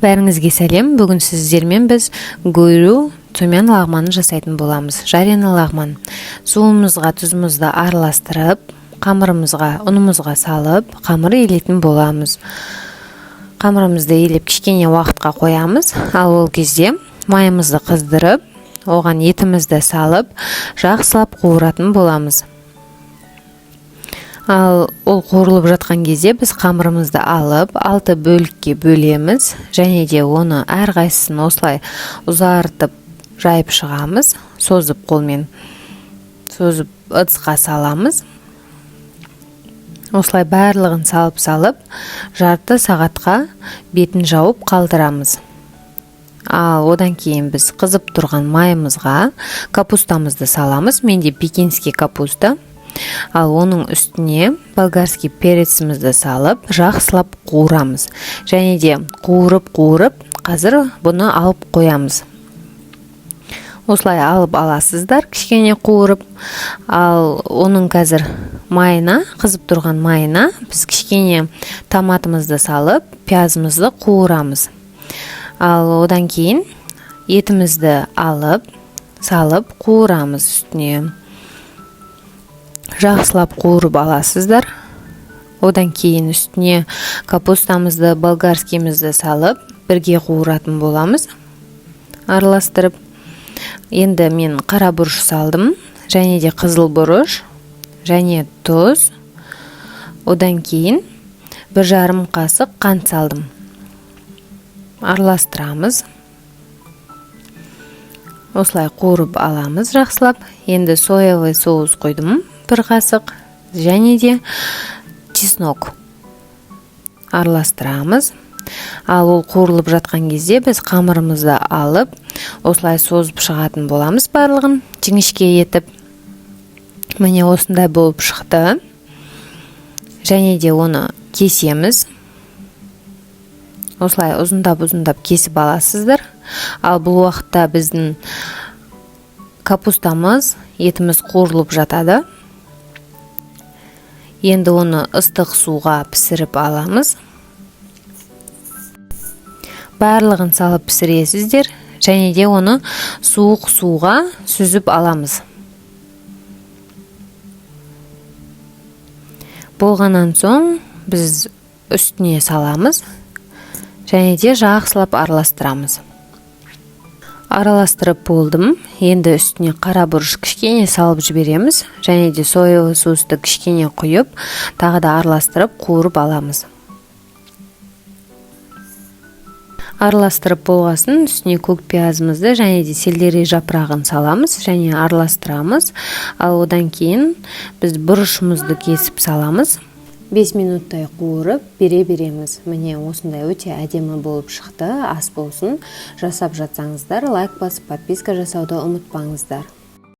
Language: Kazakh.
Бәріңізге сәлем. Бүгін сіздермен біз гөру цумян лағманын жасайтын боламыз. Жареный лағман. Суымызға тұзымызды араластырып, қамырымызға, ұнымызға салып, қамыр илейтін боламыз. Қамырымызды илеп кішкене уақытқа қоямыз. Ал ол кезде майымызды қыздырып, оған етімізді салып, жақсылап қуыратын боламыз. Ал ол қуырылып жатқан кезде біз қамырымызды алып, 6 бөлікке бөлеміз және де оны әрқайсысын осылай ұзартып жайып шығамыз, созып қолмен созып ыдысқа саламыз. Осылай барлығын салып-салып, жарты сағатқа бетін жауып қалдырамыз. Ал одан кейін біз қызып тұрған майымызға капустамызды саламыз. Менде пекинский капуста. Ал оның үстіне болгарский перецімізді салып, жақсылап қуырамыз. Және де қуырып-қуырып, қазір бұны алып қоямыз. Осылай алып аласыздар, кішкене қуырып. Ал оның қазір майына, қызып тұрған майына біз кішкене томатымызды салып, пиязымызды қуырамыз. Ал одан кейін етімізді алып, салып қуырамыз үстіне. Жақсылап қуырып аласыздар. Одан кейін үстіне капустамызды, болгарскийімізді салып, бірге қуыратын боламыз, араластырып. Енді мен қара бұрыш салдым, және де қызыл бұрыш, және тұз. Одан кейін 1,5 қасық қант салдым. Араластырамыз. Осылай қуырып аламыз жақсылап. Енді соевый соус құйдым 1 қасық, және де чеснок. Араластырамыз. Ал ол қуырылып жатқан кезде біз қамырымызды алып, осылай созып шығатын боламыз барлығын жіңішке етіп. Міне осындай болып шықты. Және де оны кесеміз. Осылай ұзындап-ұзындап кесіп аласыздар. Ал бұл уақытта біздің капустамыз, етіміз қуырылып жатады. Енді оны ыстық суға пісіріп аламыз. Барлығын салып пісіресіздер, және де оны суық суға сүзіп аламыз. Болғаннан соң біз үстіне саламыз және де жақсылап араластырамыз. Араластырып болдым. Енді үстіне қара бұрыш кішкене салып жібереміз және де соевый соусты кішкене құйып, тағы да араластырып қуырып аламыз. Араластырып болғасын үстіне көк пиязымызды және де селдерей жапырағын саламыз және араластырамыз. Ал одан кейін біз бұрышымызды кесіп саламыз. 5 минуттай қуырып бере береміз. Міне осындай өте әдемі болып шықты. Ас болсын. Жасап жатсаңыздар, лайк басып, подписка жасауды ұмытпаңыздар.